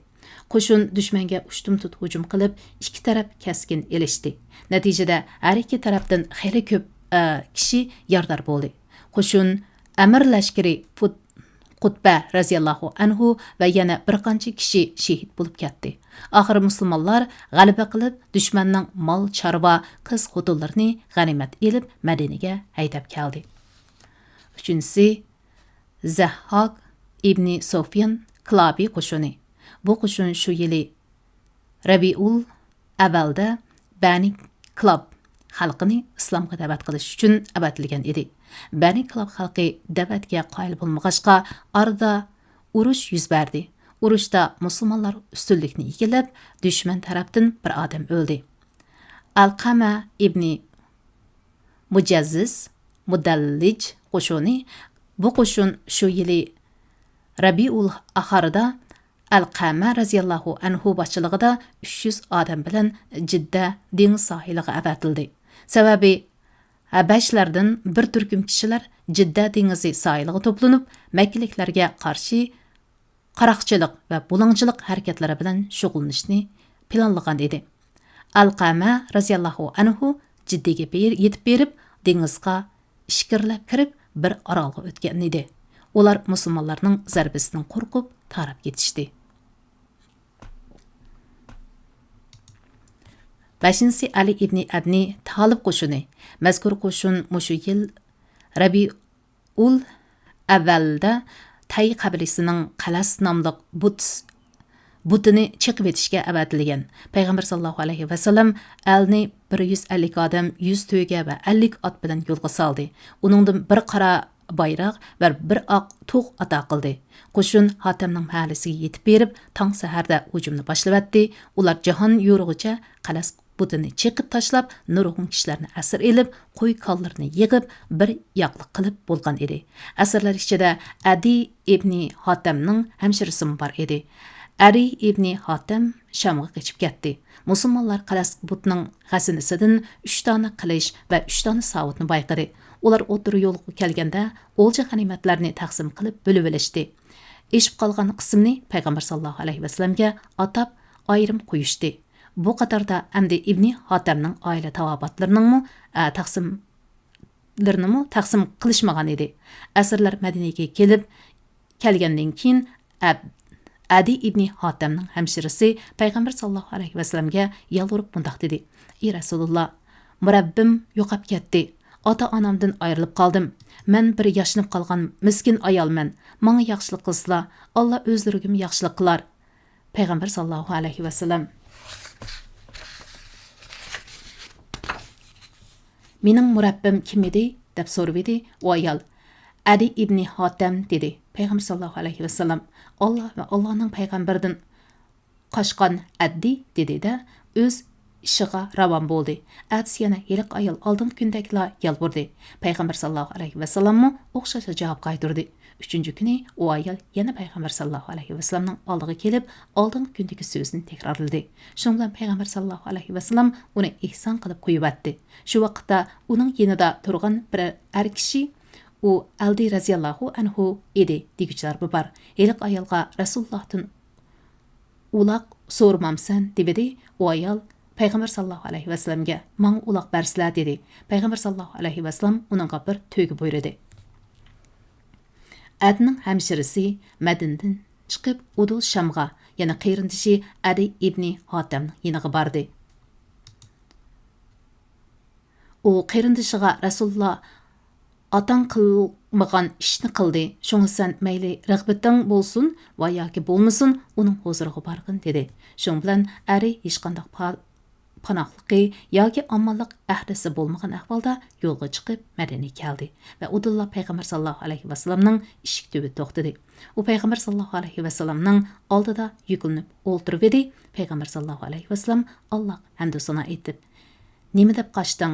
قوشۇن دۈشمەنگە ئۇشتۇمتۇت ھۇجۇم قىلىپ، ئىككى تەرەپ كەسكىن ئېلىشتى. نەتىجىدە، ھەر ئىككى تەرەپتىن خېلى كۆپ، ئە، كىشى يارىدار بولدى. قوشۇن ئەمىر لەشكىرى پۇت-، قۇتبە رەزىياللاھۇ ئەنھۇ ۋە يەنە بىر قانچە كىشى شېھىت بولۇپ كەتتى. ئاخىرى مۇسۇلمانلار غەلىبە قىلىپ، دۈشمەننىڭ مال، چارۋا، قىز، خوتۇنلىرىنى غەنىيمەت ئېلىپ، مەدىنىگە ھەيدەپ كەلدى. ئۈچىنچىسى، زەھھاك ئىبنى سوفيان كلابى قوشۇنى. بۇ قوشۇن شۇ يىلى رەبىئۇل ئەۋۋەلدە بەنى كلاب خەلقىنى ئىسلامغا دەۋەت قىلىش ئۈچۈن ئەۋەتىلگەن ئىدى. بەنى كلاب خەلقى دەۋەتكە قايىل بولمىغاچقا، ئارىدا ئۇرۇش يۈز بەردى. ئۇرۇشتا مۇسۇلمانلار ئۈستۈنلۈكنى ئىگىلەپ، دۈشمەن تەرەپتىن بىر ئادەم ئۆلدى. ئەلقەمە ئىبنى مۇجەززىز، مۇدەللىج قوشۇنى. بۇ قوشۇن شۇ يىلى رەبىئۇل ئاخىرىدا ئەلقەمە رەزىياللاھۇ ئەنھۇ باشچىلىقىدا ئۈچ يۈز ئادەم بىلەن جىددە دېڭىز ساھىلىغا ئەۋەتىلدى. سەۋەبى، ھەبەشلەردىن بىر تۈركۈم كىشىلەر جىددە دېڭىزى ساھىلىغا توپلىنىپ، مەككىلىكلەرگە قارشى قاراقچىلىق ۋە بۇلاڭچىلىق ھەرىكەتلىرى بىلەن شۇغۇللىنىشنى پىلانلىغان ئىدى. ئەلقەمە رەزىياللاھۇ ئەنھۇ جىددىگە بېر-، يېتىپ بېرىپ، دېڭىزغا ئىچكىرىلەپ كىرىپ، بىر ئارالغا ئۆتكەن ئىدى. ئۇلار مۇسۇلمانلارنىڭ زەربىسىدىن قورقۇپ، تاراپ كېتىشتى. بەشىنچىسى، ئەلى ئىبنى ئەبنى تالىب قوشۇنى. مەزكۇر قوشۇن مۇشۇ يىل رەبىئۇل ئەۋۋەلدە تەي قەبىلىسىنىڭ قەلەس ناملىق بۇت-، بۇتىنى چېقىۋېتىشكە ئەۋەتىلگەن. پەيغەمبەر ساللاللاھۇ ئەلەيھى ۋەسەللەم ئەلنى بىر يۈز ئەللىك ئادەم، يۈز تۆگە ۋە ئەللىك ئات بىلەن يولغا سالدى. ئۇنىڭدىن بىر قارا بايراق ۋە بىر ئاق تۇغ ئاتا قىلدى. قوشۇن ھاتەمنىڭ مەھەللىسىگە يېتىپ بېرىپ، تاڭ سەھەردە ھۇجۇمنى باشلىۋەتتى. ئۇلار جاھان يورۇغىچە قەلەس بۇتىنى چېقىپ تاشلاپ، نۇرغۇن كىشىلەرنى ئەسىر ئېلىپ، قوي-كانلىرىنى يىغىپ، بىر ياقلىق قىلىپ بولغان ئىدى. ئەسىرلەر ئىچىدە ئەدى ئىبنى ھاتەمنىڭ ھەمشىرىسىمۇ بار ئىدى. ئەدى ئىبنى ھاتەم شامغا قېچىپ كەتتى. مۇسۇلمانلار قەلەس بۇتنىڭ خەزىنىسىدىن ئۈچ دانە قىلىچ ۋە ئۈچ دانە ساۋۇتنى بايقىدى. ئۇلار ئوتتۇرا يولغا كەلگەندە، ئولجا غەنىيمەتلەرنى تەقسىم قىلىپ بۆلۈۋېلىشتى. ئېشىپ قالغان قىسمىنى پەيغەمبەر ساللاللاھۇ ئەلەيھى ۋەسەللەمگە ئاتاپ ئايرىم قويۇشتى. بۇ قاتاردا ئەمدى ئىبنى ھاتەمنىڭ ئائىلە تاۋابىئاتلىرىنىڭمۇ، ئە، تەقسىم لىرىنىمۇ تەقسىم قىلىشمىغان ئىدى. ئەسىرلەر مەدىنىگە كېلىپ كەلگەندىن كېيىن، ئەب-، ئەدى ئىبنى ھاتەمنىڭ ھەمشىرىسى پەيغەمبەر ساللاللاھۇ ئەلەيھى ۋەسەللەمگە يالۋۇرۇپ مۇنداق دېدى: «ئى رەسۇلۇللا، مۇرەببىم يوقاپ كەتتى. ئاتا-ئانامدىن ئايرىلىپ قالدىم. مەن بىر ياشىنىپ قالغان مىسكىن ئايالمەن. ماڭا ياخشىلىق قىلسىلا، ئاللا ئۆزلىرىگىمۇ ياخشىلىق قىلار.» پەيغەمبەر ساللاللاھۇ ئەلەيھى ۋەسەللەم: «مېنىڭ مۇرەببىم كىم ئىدى؟» دەپ سورىۋىدى. ئۇ ئايال: «ئەدى ئىبنى ھاتەم» دېدى. پەيغەمبەر ساللاللاھۇ ئەلەيھى ۋەسەللەم: «ئاللا ۋە ئاللانىڭ پەيغەمبىرىدىن قاچقان ئەددى» دېدى-دە، ئۆز ئىشىغا راۋان بولدى. ئەتىسى يەنە ھېلىقى ئايال ئالدىنقى كۈندەكلا يالۋۇردى. پەيغەمبەر ساللاللاھۇ ئەلەيھى ۋەسەللەممۇ ئوخشاشلا جاۋاب قايتۇردى. ئۈچىنچى كۈنى ئۇ ئايال يەنە پەيغەمبەر ساللاللاھۇ ئەلەيھى ۋەسەللەمنىڭ ئالدىغا كېلىپ، ئالدىنقى كۈندىكى سۆزىنى تەكرارلىدى. شۇنىڭ بىلەن پەيغەمبەر ساللاللاھۇ ئەلەيھى ۋەسەللەم ئۇنى ئېھسان قىلىپ قويۇۋەتتى. شۇ ۋاقىتتا ئۇنىڭ يېنىدا تۇرغان بىر ئەر كىشى، ئۇ ئەلدى رەزىياللاھۇ ئەنھۇ ئىدى، دېگۈچىلەرمۇ بار. ھېلىقى ئايالغا رەسۇلۇللاھتىن ئۇلاق سورىمامسەن؟ دېۋىدى. ئۇ ئايال پەيغەمبەر ساللاللاھۇ ئەلەيھى ۋەسەللەمگە: «ماڭا ئۇلاق بەرسىلە» دېدى. پەيغەمبەر ساللاللاھۇ ئەلەيھى ۋەسەللەم ئۇنىڭغا بىر تۆگە بۇيرۇدى. ئەدنىڭ ھەمشىرىسى مەدىنىدىن چىقىپ، ئۇدۇل شامغا، يەنى قېرىندىشى ئەدى ئىبنى ھاتەمنىڭ يېنىغا باردى. ئۇ قېرىندىشىغا: «رەسۇلۇللا ئاتاڭ قىلمىغان ئىشنى قىلدى، شۇڭا سەن مەيلى رىغبىتىڭ بولسۇن ۋە ياكى بولمىسۇن، ئۇنىڭ ھۇزۇرىغا بارغىن» دېدى. شۇنىڭ بىلەن ئەرى ھېچقانداق پا-، پاناھلىقى ياكى ئامانلىق ئەھدىسى بولمىغان ئەھۋالدا يولغا چىقىپ مەدىنىگە كەلدى ۋە ئۇدۇللا پەيغەمبەر ساللاللاھۇ ئەلەيھى ۋەسەللەمنىڭ ئىشىك تۈۋىدە توختىدى. ئۇ پەيغەمبەر ساللاللاھۇ ئەلەيھى ۋەسەللەمنىڭ ئالدىدا يۈكلىنىپ ئولتۇرۇۋىدى. پەيغەمبەر ساللاللاھۇ ئەلەيھى ۋەسەللەم ئاللاغا ھەمدۇ سانا ئېيتىپ: «نېمە دەپ قاچتىڭ؟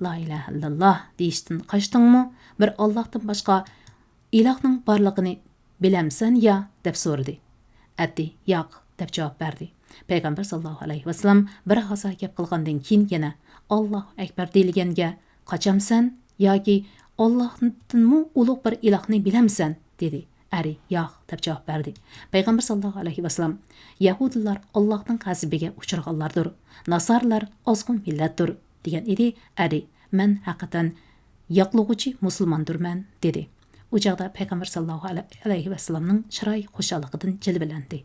لا ئىلاھە ئىللاللا دېيىشتىن قاچتىڭمۇ؟ بىر ئاللاھتىن باشقا ئىلاھنىڭ بارلىقىنى بىلەمسەن يا؟» دەپ سورىدى. ئەددى: «ياق» دەپ جاۋاب بەردى. پەيغەمبەر ساللاللاھۇ ئەلەيھى ۋەسەللەم بىر ھازا گەپ قىلغاندىن كېيىن يەنە: «ئاللاھۇ ئەكبەر دېيىلگەنگە قاچامسەن ياكى ئاللاھتىنمۇ ئۇلۇغ بىر ئىلاھنى بىلەمسەن؟» دېدى. ئەرى: «ياق» دەپ جاۋاب بەردى. پەيغەمبەر ساللاللاھۇ ئەلەيھى ۋەسەللەم: «يەھۇدىيلار ئاللاھنىڭ غەزىپىگە ئۇچرىغانلاردۇر، ناسارىلار ئازغۇن مىللەتتۇر» دېگەن ئىدى. ئەرى: «مەن ھەقىقەتەن ياقلىغۇچى مۇسۇلماندۇرمەن» دېدى. ئۇ چاغدا پەيغەمبەر ساللاللاھۇ ئەلەيھى ۋەسەللەمنىڭ چىرايى خۇشاللىقىدىن جىلۋىلەندى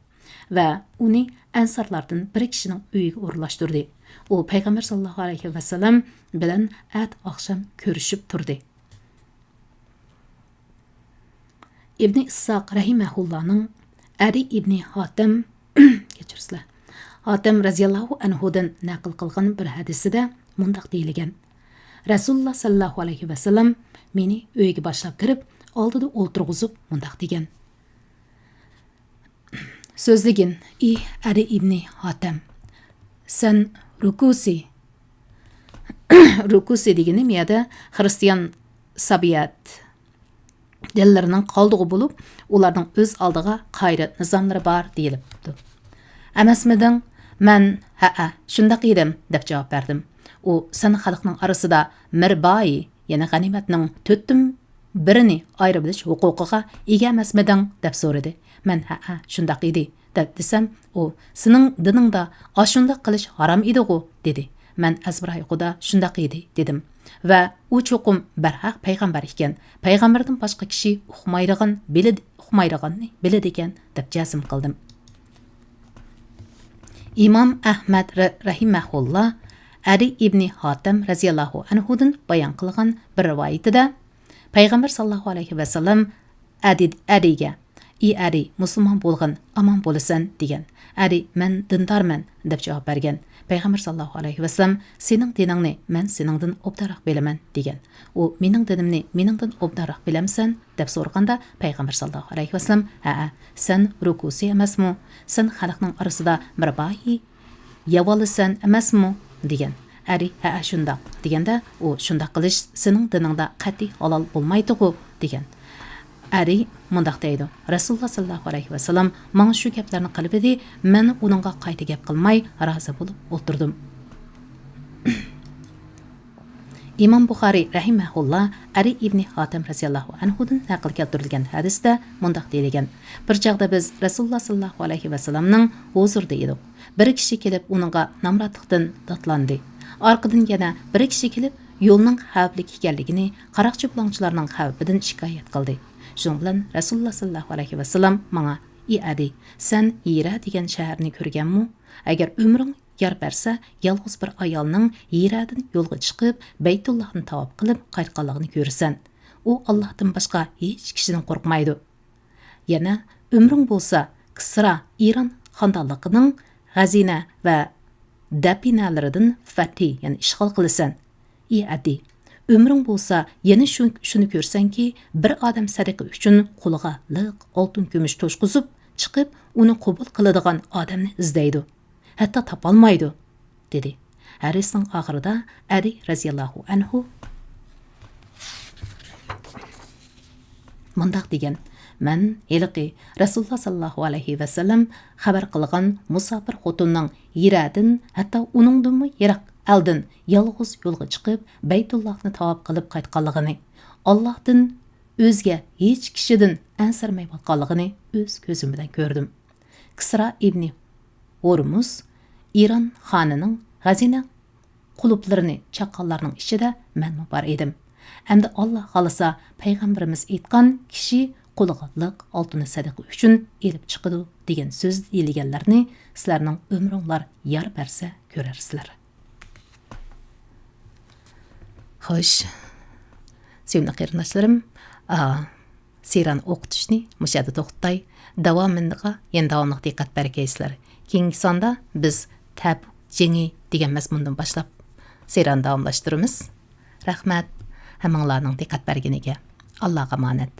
ۋە ئۇنى ئەنسارلاردىن بىر كىشىنىڭ ئۆيىگە ئورۇنلاشتۇردى. ئۇ پەيغەمبەر ساللاللاھۇ ئەلەيھى ۋەسەللەم بىلەن ئەتە ئاخشام كۆرۈشۈپ تۇردى. ئىبنى ئىسھاق رەھىمەھۇللانىڭ ئەدى ئىبنى ھاتەم، كەچۈرسىلەر، ھاتەم رەزىياللاھۇ ئەنھۇدىن نەقىل قىلغان بىر ھەدىسىدە مۇنداق دېيىلگەن: رەسۇلۇللا ساللاللاھۇ ئەلەيھى ۋەسەللەم مېنى ئۆيگە باشلاپ كىرىپ، ئالدىدا ئولتۇرغۇزۇپ مۇنداق دېگەن: سۆزلىگىن، ئى ئەدى ئىبنى ھاتەم، سەن رۇكۇسى. رۇكۇسى دېگىنى مۇ يەردە خىرىستىيان سابىئەت دىنلىرىنىڭ قالدۇقى بولۇپ، ئۇلارنىڭ ئۆز ئالدىغا قائىدە نىزاملىرى بار دېيىلىپتۇ. ئەمەسمىدىڭ؟ مەن، ھەئە، شۇنداق ئىدىم، دەپ جاۋاب بەردىم. ئۇ، سەن خەلقنىڭ ئارىسىدا مىربايى، يەنى غەنىيمەتنىڭ تۆتتىن بىرىنى ئايرىۋېلىش ھوقۇقىغا ئىگە ئەمەسمىدىڭ؟ دەپ سورىدى. مەن، ھەئە، شۇنداق ئىدى، دەپ دېسەم، ئۇ، سېنىڭ دىنىڭدا ئاشۇنداق قىلىش ھارام ئىدىغۇ؟ دېدى. مەن، ئەزبىرايىغۇدا شۇنداق ئىدى، دېدىم. ۋە ئۇ چوقۇم بەرھەق پەيغەمبەر ئىكەن، پەيغەمبەردىن باشقا كىشى ئۇقمايدىغان، بىلىد-، ئۇقمايدىغاننى بىلىدىكەن، دەپ جەزم قىلدىم. ئىمام ئەھمەد رە-، رەھىمەھۇللا ئەدى ئىبنى ھاتەم رەزىياللاھۇ ئەنھۇدىن بايان قىلغان بىر رىۋايىتىدە، پەيغەمبەر ساللاللاھۇ ئەلەيھى ۋەسەللەم ئەدى-، ئەدىگە، ئى ئەدى، مۇسۇلمان بولغىن، ئامان بولىسەن، دېگەن. ئەدى، مەن دىندارمەن، دەپ جاۋاب بەرگەن. پەيغەمبەر ساللاللاھۇ ئەلەيھى ۋەسەللەم، سېنىڭ دىنىڭنى مەن سېنىڭدىن ئوبدانراق بىلىمەن، دېگەن. ئۇ، مېنىڭ دىنىمنى مېنىڭدىن ئوبدانراق بىلەمسەن؟ دەپ سورىغاندا، پەيغەمبەر ساللاللاھۇ ئەلەيھى ۋەسەللەم، ھەئە، سەن رۇكۇسى ئەمەسمۇ؟ سەن خەلقنىڭ ئارىسىدا مىربايى ياۋالىسەن ئەمەسمۇ؟ دېگەن. ئەرى، ھەئە، شۇنداق، دېگەندە، ئۇ، شۇنداق قىلىش سېنىڭ دىنىڭدا قەتئىي ھالال بولمايدىغۇ؟ دېگەن. ئەرى مۇنداق دەيدۇ، رەسۇلۇللا ساللاللاھۇ ئەلەيھى ۋەسەللەم ماڭا شۇ گەپلەرنى قىلىۋىدى، مەن ئۇنىڭغا قايتا گەپ قىلماي، رازى بولۇپ ئولتۇردۇم. ئىمام بۇخارىي رەھىمەھۇللا ئەلى ئىبنى ھاتەم رەزىياللاھۇ ئەنھۇدىن نەقىل كەلتۈرۈلگەن ھەدىستە مۇنداق دېيىلگەن: بىر چاغدا بىز رەسۇلۇللا ساللاللاھۇ ئەلەيھى ۋەسەللەمنىڭ ھۇزۇرىدا ئىدۇق. بىر كىشى كېلىپ ئۇنىڭغا نامراتلىقتىن داتلاندى. ئارقىدىن يەنە بىر كىشى كېلىپ يولنىڭ خەۋپلىك ئىكەنلىكىنى، قاراقچى بۇلاڭچىلارنىڭ خەۋپىدىن شىكايەت قىلدى. شۇنىڭ بىلەن رەسۇلۇللا ساللاللاھۇ ئەلەيھى ۋەسەللەم ماڭا: «ئى ئەدى، سەن ھىرا دېگەن شەھەرنى كۆرگەنمۇ؟ ئەگەر ئۆمرۈڭ يار بەرسە، يالغۇز بىر ئايالنىڭ ھىرادىن يولغا چىقىپ، بەيتۇللاھنى تاۋاپ قىلىپ قايتقانلىقىنى كۆرىسەن. ئۇ ئاللاھتىن باشقا ھېچ كىشىدىن قورقمايدۇ. يەنە ئۆمرۈڭ بولسا، كىسرا ئىران خاندانلىقىنىڭ خەزىنە ۋە دەپىنەلىرىدىن فەتھى، يەنى ئىشغال قىلىسەن. ئى ئەدى، ئۆمرۈڭ بولسا، يەنە شۇ، شۇنى كۆرسەڭكى، بىر ئادەم سەدىقە ئۈچۈن قولىغا لىق ئالتۇن كۈمۈش توشقۇزۇپ چىقىپ، ئۇنى قوبۇل قىلىدىغان ئادەمنى ئىزدەيدۇ، ھەتتا تاپالمايدۇ» دېدى. ھەدىسنىڭ ئاخىرىدا ئەلى رەزىياللاھۇ ئەنھۇ مۇنداق دېگەن: «مەن ھېلىقى رەسۇلۇللا ساللاللاھۇ ئەلەيھى ۋەسەللەم خەۋەر قىلغان مۇساپىر خوتۇننىڭ ھىرادىن، ھەتتا ئۇنىڭدىنمۇ يىراق ئەلدىن يالغۇز يولغا چىقىپ، بەيتۇللاھنى تاۋاپ قىلىپ قايتقانلىقىنى، ئاللاھتىن ئۆزگە ھېچ كىشىدىن ئەنسىرىمەيۋاتقانلىقىنى ئۆز كۆزۈم بىلەن كۆردۈم. كىسرا ئىبنى ھورمۇز ئىران خانىنىڭ خەزىنە قۇلۇپلىرىنى چاققانلارنىڭ ئىچىدە مەنمۇ بار ئىدىم. ئەمدى ئاللا خالىسا، پەيغەمبىرىمىز ئېيتقان، كىشى قولىغا لىق ئالتۇننى سەدىقە ئۈچۈن ئېلىپ چىقىدۇ دېگەن سۆز دېيىلگەنلەرنى سىلەرنىڭ ئۆمرۈڭلار يار بەرسە كۆرەرسىلەر.» خوش، سۆيۈملۈك قېرىنداشلىرىم، ئا، سىرانى ئوقۇتۇشنى مۇشۇ يەردە توختىتاي. داۋامىنىغا يەنە داۋاملىق دىققەت بەرگەيسىلەر. كېيىنكى ساندا بىز تەبۇك جېڭى دېگەن مەزمۇندىن باشلاپ سىرانى داۋاملاشتۇرىمىز. رەھمەت ھەممىڭلارنىڭ دىققەت بەرگىنىگە. ئاللاغا ئامانەت.